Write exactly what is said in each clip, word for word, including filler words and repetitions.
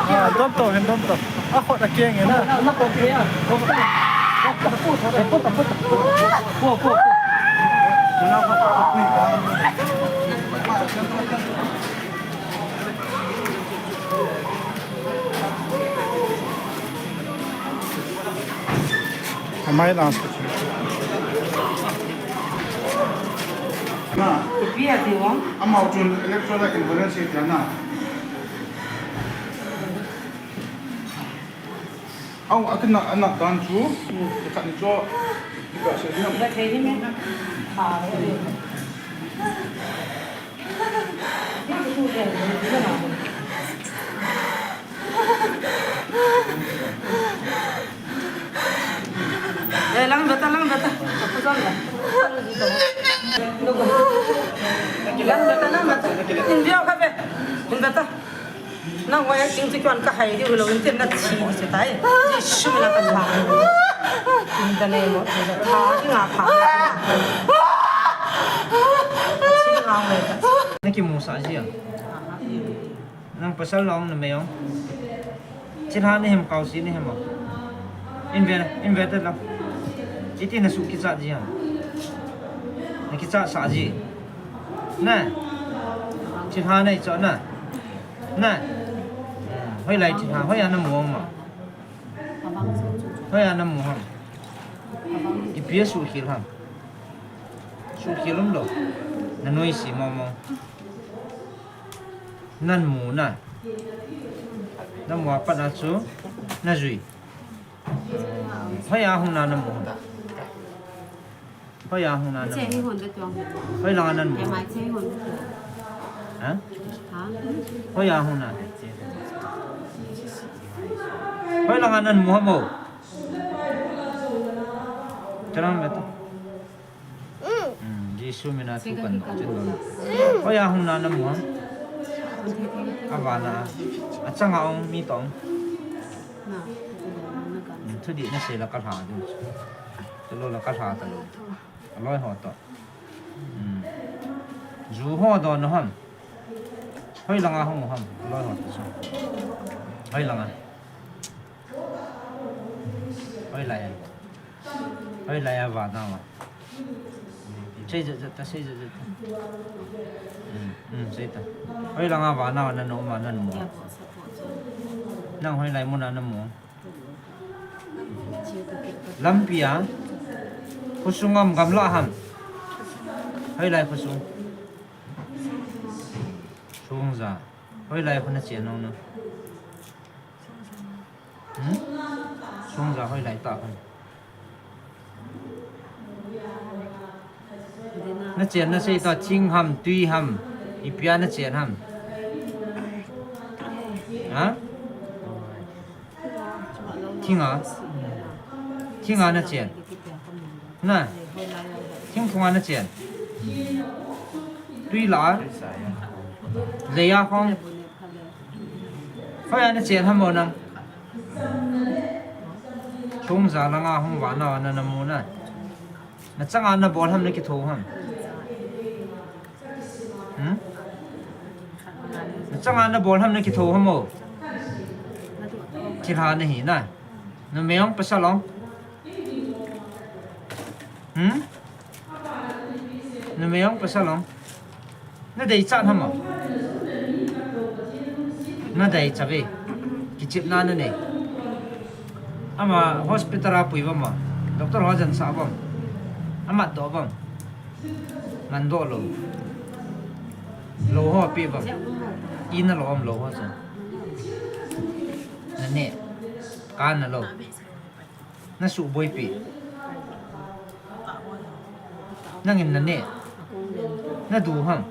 Ah, dom to, hin dom to. A khut a keng e na. Amai lang. Na. Ipi ati vang? Amau chun electrolyte imbalance tia na. Au, akina, ana dan chu. Khat ni chu. Iba se ni. Ba thei ni me. Ha. Eh, lang beta, lang beta. Lang beta, lang beta. In view ka be. In beta. Nang hoiya ting chu kion ka hai di ulo in tin na chi di chu tai. Jesu mina ka tha. In the name of Jesus. Tha di nga pha. Chi nga ngai ta. Na kimu sa ji a. Nang pasal long na mei ong. Chilha na hem kau si na hem o. In ve, in ve ta la. Iti na su kicha ji a. Na kicha sa ji. Na. Chilha na i cho na. Na. Hoilai chilha, hoiya na mu ma. Hoiya na mu ham. Ipi a sukhel ham. Sukhel um lou. Na noise mong mong. Nan mu na. Na mu a pat a chu. Na jui. Hoiya hung na na mu. Hoiya hung na na mu. Hoi langa nan mu. Ha? Hoiya hung na. Hoi langa nan mu ham o. Chalang beta. Mm, Jesu mina thu kan dong chen dong. Hoiya hung na na mu ham. Avana. Achanga ong mi tong. Mm, thudih na sei la ka lha ding. Chalo la ka lha ta lou. Aloi ho to. Mm. Ju ho do no ham. Hoi langa hung ham. Aloi ho to. Hoi langa. Hoilai a. Hoilai a vana a. Sei ja ja ta, sei ja ja ta. Mm, mm, sei ta. Hoi langa vana a na no ma na no. Nang hoilai muna na mu. Lampi a. Khosung ham gamla ham. Hoilai khosung. Sungja. Hoilai khona chen nong na. Hmm? Sungja hoilai ta khon. Na chen na sei ta thing ham, tui ham, ipi a na chen ham. Ha? Thing a? Thing a na chen. Na? Thing thung a na chen. Tui la. Lei a khong. Hoiya na chen ham o nang. Sungja langa hung vana a na na mu na. Na changa na bol ham na kitho ham. Hmm? Na changa na bol ham na kitho ham o. Thilha na hi na. Na mei ong pasal ong. Hmm? Na mei ong pasal ong. Na dei chat ham o. Na dei chat ve. Kichepna na nei. Ama hospital a pui bam o. Doctor ho jan sa bam. Amat do bam. Man do lou. Lou ho pe bam. Ina lou am lou ho jan. Na ne. Ka na lou. Na suhboipi. Nangin na ne. Na du ham.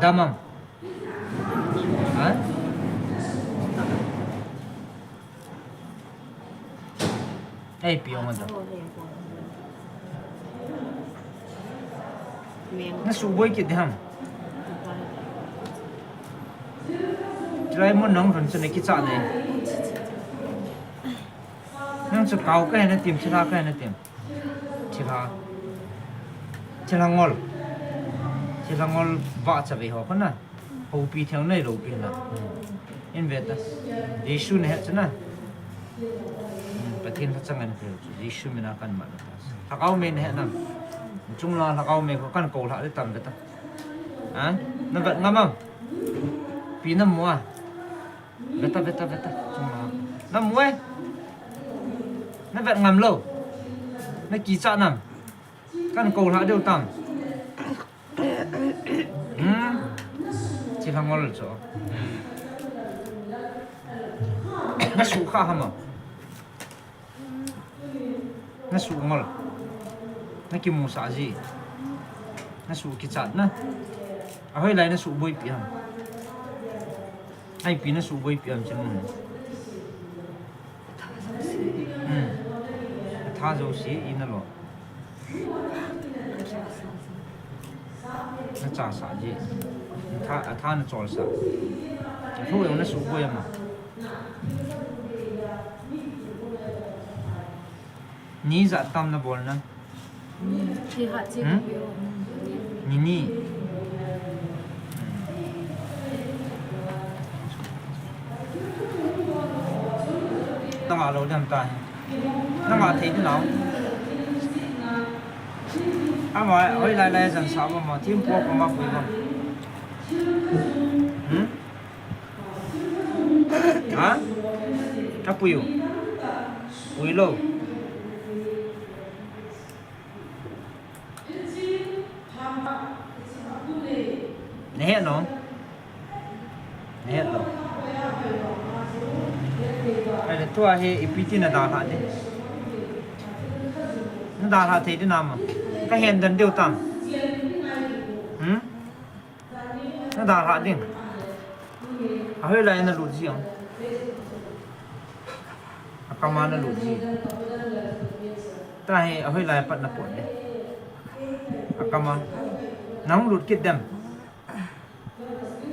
Dam ham. Ha? Ei, pi ong da. Na suhboi kit di ham. Chulai mun nang run chu na kicha ne. Nang chu kau ka he na tim, chila ka he na tim. Chila. Chila ngol. Thilha ngol vahcha vei ho kona. Houpi theng nei loupi na. In ve ta. Jesu na het chu na. Hmm, Pathen lhachang a na thei chu. Jesu mina kan mat ta. Lhagao mei na het nam. Chung la lhagao mei ko kan kou lha di tam ve ta. Ha? Na vet ngam am? Pi na mu a. Ve ta, ve ta, ve ta. Chung la. Na mu e. Na vet ngam lou. Na kicha nam. Kan kou lha diu tam. Hmm. Thilha ngol chu. Na su kha ham a. Na su ngol. Na kimusah ji. Na su kichat na. Ahoilai na su boipi ham. Ipi na su boipi ham chin mun. Hmm. Atha jouse i na lo. Na chasah ji. Atha, atha na cholsah. Athu jong na su boi ama. Ni ijat tam na bol na. Ni hat che. Hmm? Ni ni. Nanga lou dem ta hi. Nanga thei di nau. Ama, hoilai lai jan sa ma ma, thim po ko ma pui ma. Hmm? Ha? Ka pui u. Pui lou. Na het nom? Na het lou. Ahile tua hi ipi ti na dalha di. Na dalha thei di nam a. Ka hen dan diu tam. Hmm? Na dalha ding. Ahoilai na lut ji am. Akam a na lut ji. Tahi ahoilai pat na pot di. Akam a. Nang lut kit dem.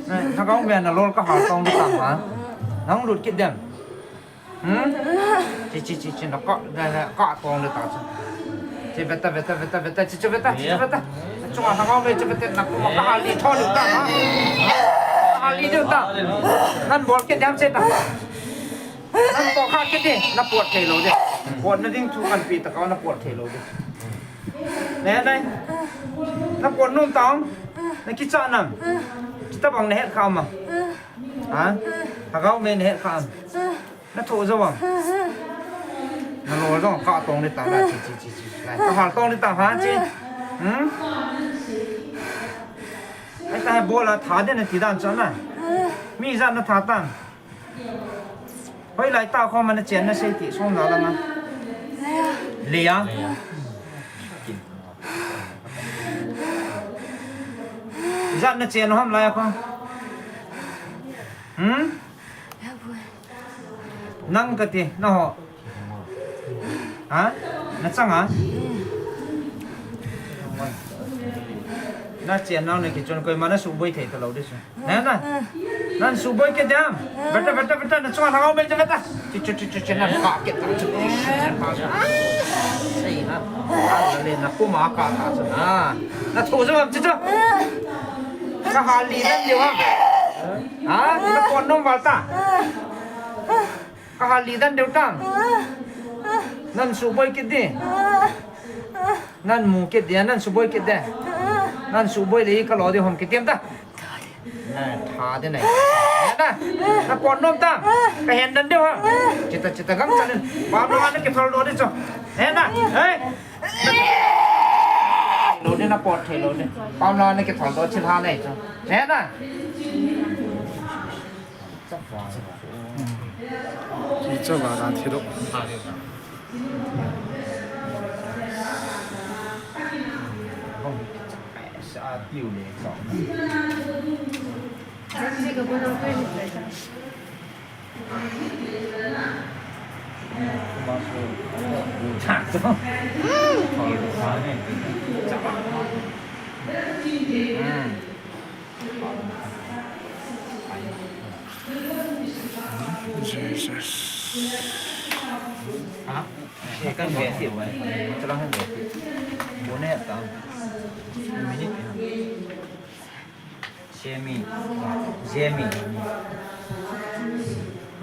Na, na kau me na lol ka hal tong di tam ha. Nang lut kit dem. Hmm? Chi, chi, chi, chi, na ka, na, na ka tong le ta chu. Chi beta, beta, beta, beta, chi, chi beta, chi, chi beta. Chunga na kau me chi beta na ku ka hal di tho di ta ha. Ka hal di di ta. Nan bol ke jam che ta. Nan pot kha ke di, na pot thei lou di. Pot na ding thu kan pi ta ka na pot thei lou di. Ne, ne. Na pot nom tam. Na kicha nam. Chi ta bang na het kha ma. Ha? Lhagao me na het kha am. Na tho jo a. Na lol jong ka tong le ta na chi chi chi chi. Ka hal tong le ta ha chi. Hmm? Ai ta bol a tha de na ti dan chan na. Mi ijat na tha tam. Hoilai ta khom a na chen na sei ti song na la na. Leia. Ijat na chen ham lai a khom. Hmm? Nang kati, na ho. Ha? Na chang a? Na chen nau na kichun koima na suboi thei ta lou di chu. Na na. Nan suboi ke diam. Beta, beta, beta, na chunga lhagao beta, beta. Chi, chi, chi, chi, chi, na ka ke ta. Sei na. Le na kuma ka ta chu na. Na thu chu am chi chu. Ka hal li dan diu ha. Ha? Na pot nom val ta. Ka hal li dan diu tam. Nan suboi kit di. Nan mu kit di, nan suboi kit di. Nan suboi le ka lo di hom kit tiam ta. Na tha di nai. Na, na pot nom tam. Ka hen dan diu ha. Chita, chita gam chan in. Pam lo na kithol lo di chu. He na. He. Lo di na pot thei lo di. Pam lo na kithol lo chi tha nai chu. He na. Ki cha ba na thi lo. Jesus. Ha? Kan ve ti wai. Chalang han ve ti. Bo ne ta. Minute. Jamie. Jamie.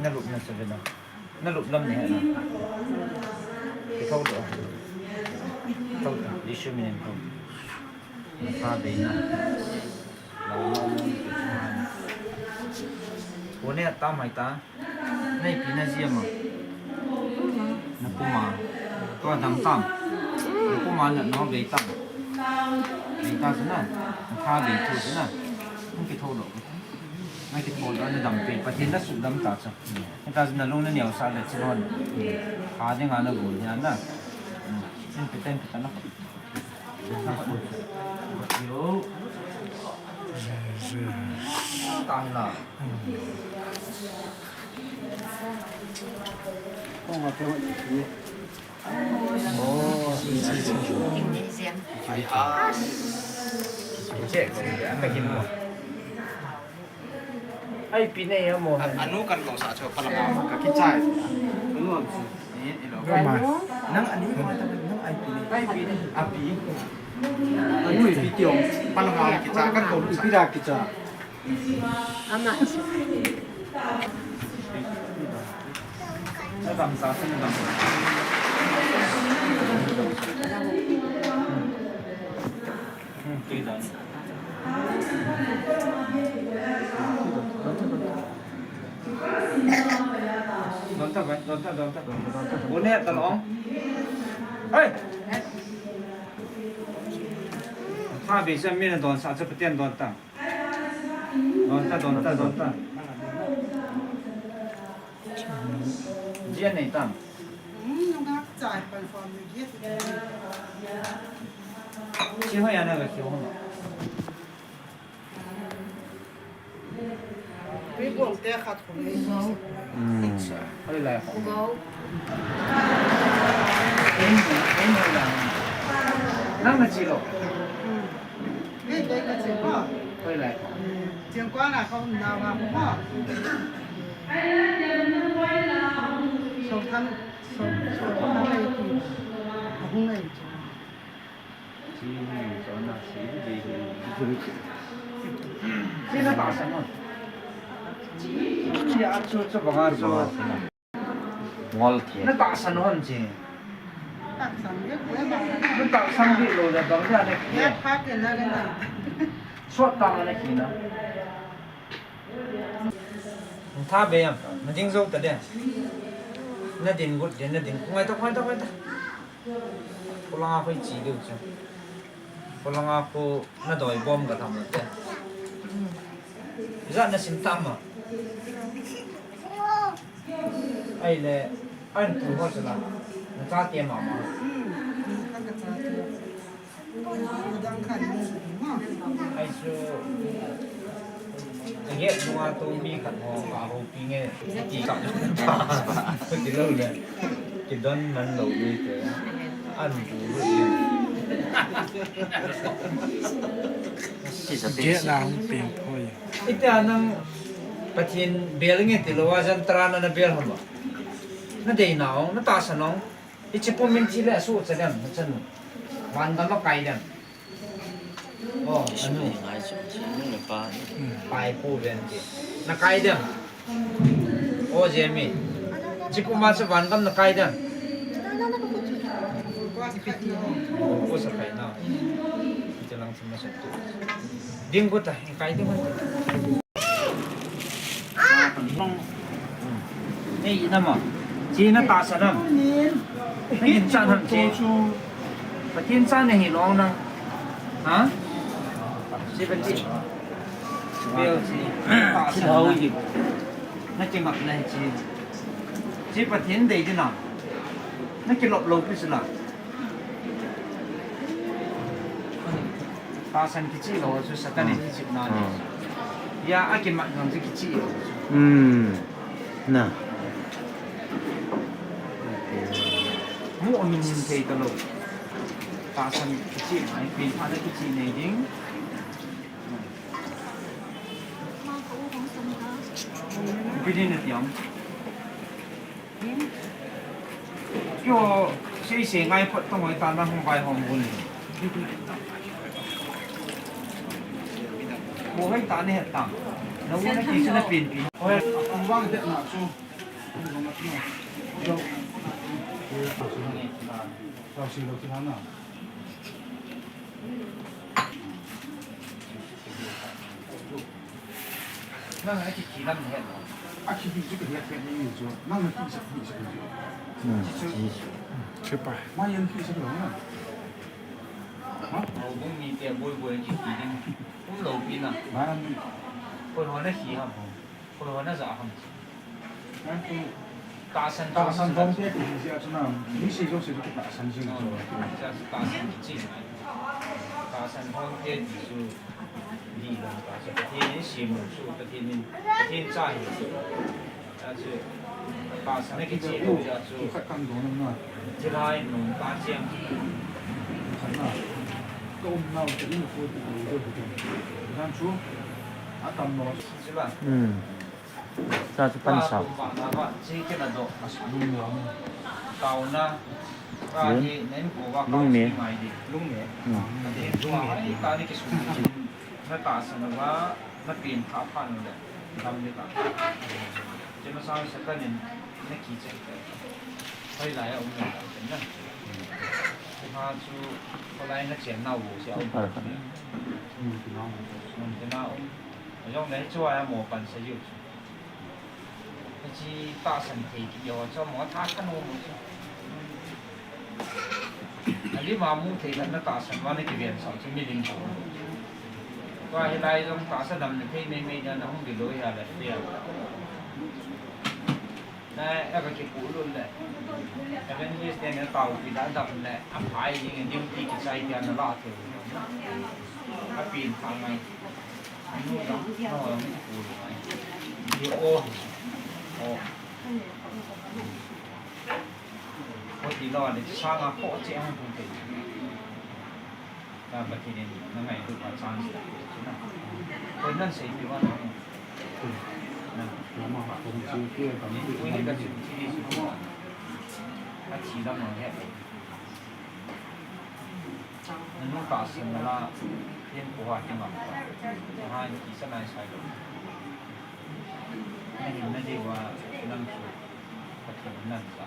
Na lup na sa vela. Na lup lam ni ha na. Ki thou doh. Thou doh. Jisu min in thou. Na tha be na. Lau lau. Ko ne ta mai ta. Na ipi na jia ma? Na puma. Tua dam tam. Na puma na no bei tam. Bei ta sina. Na tha bei thu sina. Hung ki thou doh. Na ki thou doh na dam pe. Pathen na sudam ta cha. Na ta sina lung na neo sa le chi lon. Tha ding a na gu nia na. Sin pe ten pe ta na. Yo. Ta la. Ai pi nei amo. Anu kan ko sa cho pala ma ka kichai. Anu am su. Nang ani ko ta nang ai pi nei. Ai pi nei. Api. Anu pi tiong. Pala ma kicha kan ko pi da kicha. Ama. Dam sa, dam sa. Hmm, tui dam. Don ta, don ta, don ta, don ta, don ta. Bune ta long. Hey! Tha be sa mi na don sa cha Pathen don ta. Don ta, don ta, don ta. Jia nei tam. Chi hoi ana ga ki hon. Pi bol te khat ko nei. Hmm. Hoi lai ko. Go. Ei, ei hoi lai. Nang na chi lo. Ei, ei ka chi ko. Hoi lai ko. Chiang kwa na ko na wa ko. So tham, so, so tham ei ki. Hung ei. Ngol thei. Na tahsan hon chi. Na tahsan di lo le bang dia na ki. Sot ta na ki na. Tha be am, na ding jou ta de. Na din gut de, na din. Ngai ta, ngai ta, ngai ta. Ko langa khu chi diu chu. Ko langa khu na doi bom ka tham te. Ijat na sim tam ma. Ai le, an tu ho sala. Na cha te ma ma. Ai su. Ka get nunga tu mi khat ho ka ho pi nge. Ti ka ti lo le. Kidon man lo ni te. An bu ru ni. Ti sa ti. Get la hung peng phoi. Ite anang Pathen bel nge ti lo a jan tara na na bel hama. Na dei na ong, na tahsan ong. Hiche pum in chi le asu cha dem, na chan. Van gam a kai dem. Oh, anu. Ngai chu, chu, nu le pa. Pai pu ven ti. Na kai dem. Oh, Jamie. Chi pum a cha van gam na kai dem. Ko sa kai na. Cha lang cha ma sa tu. Ding ko ta, kai ding ko. Nei, na ma. Chi na tahsan am. Na ginchat ham chi. Pathen cha na hi long na. Ha? Chi Pathen. Bel chi. Tahsan na. Na kingap na hi chi. Chi Pathen dei di na. Na kilop lo pi sila. Tahsan kichih lou chu Satan in kichihna. Hmm. Ya, akimat jong chu kichih lou chu. Hmm. Na. Mu amin thei talou. Tahsan kichih mai, pen pha na kichih nei ding. Ipi din na ti ham. Kio, sei sei ngai phot tong hoi ta na hung vai hung bun. Ko hai ta ne het tam. Na u na ki chu na pin pin. Ko hai ang wang det na chu. Lo. Lo si lo si na na. Nang a kiki lam het lo. A kiki chu ka het het ni chu. Nang na ki sa ki sa ki. Hmm. Chi pa. Ma yan ki sa lo na. Ha? Lo bung ni te boi boi kiki ding. Um lo pi na. Ma yan ni. Koi ho na ki ham. Koi ho na ja ham. Tahsan, tahsan thong te ti hi sia chu na, mi sei jouse chu tahsan jing chu. Sia chu tahsan jing. Tahsan thong te ti chu, di lo ta chu Pathen in sem lo chu, Pathen in, Pathen cha hi chu. Sia chu, tahsan na ki chi lo sia chu. Khat kan do na. Thilhai nom ta chiang. Khat na. Ka um nau te in ko ti lo jo ti. Jan chu, a tam lo. Sila. Hmm. Sa chu pan sa. Tauna. Ka hi nen ko va ka lungne. Lungne. Hmm. Ka de lungne. Ai, ta ni ki su. Na tahsan va, na pin pha pha nu le. Dam ni ta. Chema sa sa ka nin na ki che. Hoi la ya um na. Na. Chema chu ko lai na chen na wo sia um. Har har. Mun te na um. Jong le chu a mo pan sa ju. Hiche tahsan thei kiti ho chu mo tha kha nom u chu. Ali ma mu thei khat na tahsan va na kiven sau chu milim chu. Tua hilai jong tahsa dam na thei mei mei dan na hung di lo hi a le fail. Na a ka kipu lut le. Evangelist te na tao pi da dam le a phai ding duty kichai tia na la thei. A pin pha ngai. Nanu tahsan na la, hin ko ha kingam ta. Ha, ni kisa nai sai lo. Na hin na diu va, nang chu, Pathen nan sa.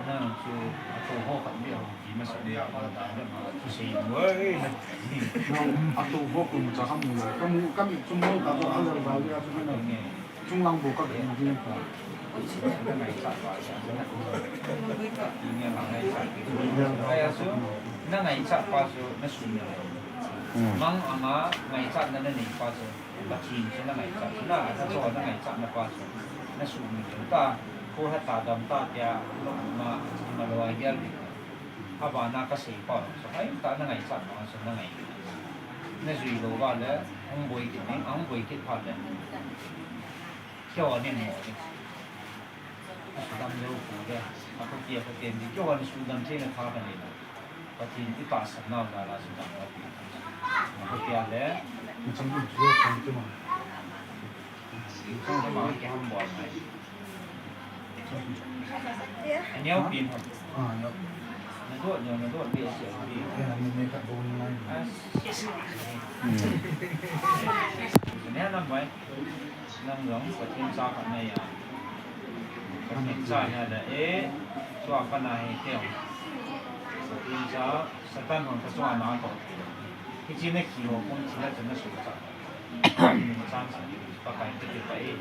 Nang chu, a to ho khat bia ho, ki ma sa bia ho, da da ma, chu sei mo, eh, na. Nang a to ho kum cha ham mo, kam, kam chu mo ta to, a la ba bia chu na. Chunglang bou ka gel ding ta. Na ngaichat pa chu, na sum. Hmm. Mang anga ngaichatna na nei pa chu, Pathen chu na ngaichat. Na, na chu na ngaichatna pa chu, na sum ta. Ko ha ta dam ta tia, lo ma, ma lo a gel ding. Abana ka sei pa chu, ai ta na ngaichat pa chu, na ngai. Na jui lo va le, hung boi kit ding, hung boi kit pha le. Keiho nin mo ding. Sudam lou pu le, a khopi a khopi ding. Keiho nin sudam thei na tha ka nei lo. Pathen i tahsan nau jal a sudam ka ti. A khopi a le. Ni chang ni chu kan ti ma. Ni chang ma ki ham bol mai. A neo pin ham. Ah, neo. Na dot neo, na dot be se. Ya, ni me ka bon mai. Ah, yes. Hmm. Ni na mai. Nang jong Pathen cha khat na hi a. Pathen cha hi a le, eh, tua pa na hi kei jong. Pathen cha, Satan hon ka chunga na to. Hiche na khi ho kum chila chana su cha. Ni chang sa ni pa kai te pa e.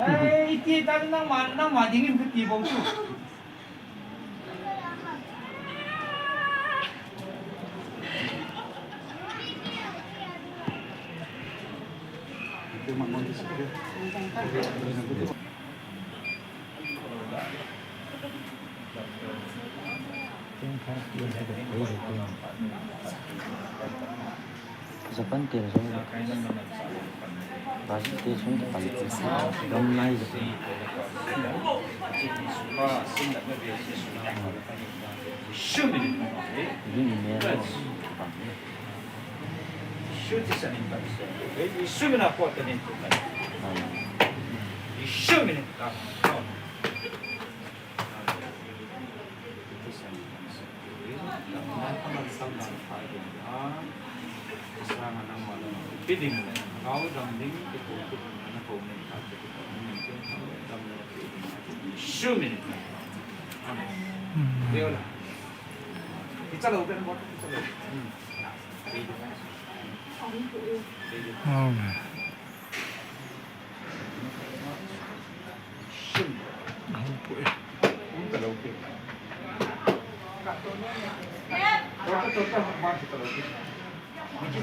Ai, ti ta nang ma, nang ma ding in ti bou chu. Japan te jong Brazil te jong pan gam nai jong. Ni ni ne lo.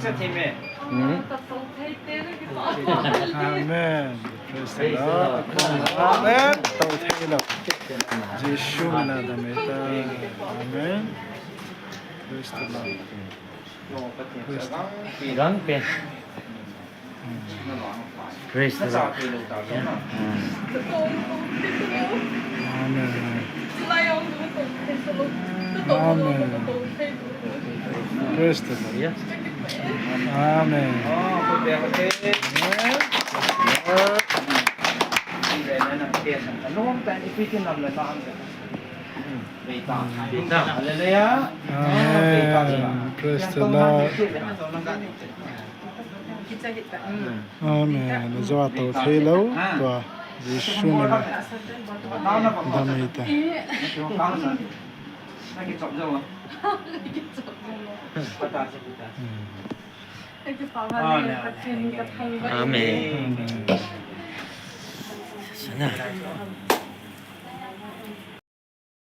Amen. Hmm? Amen. Praise the Lord. Amen. Tau thei lou. Jesu mina dam e ta. Amen. Praise the Lord. Praise the Lord. Praise the Lord. Amen. Amen. Praise the Lord. Amen. Amen. Hallelujah. Amen. Praise the Lord. Amen. Ajo a tau thei lou, tua Jesu mina dam e ta. Amen. Amen. Sana.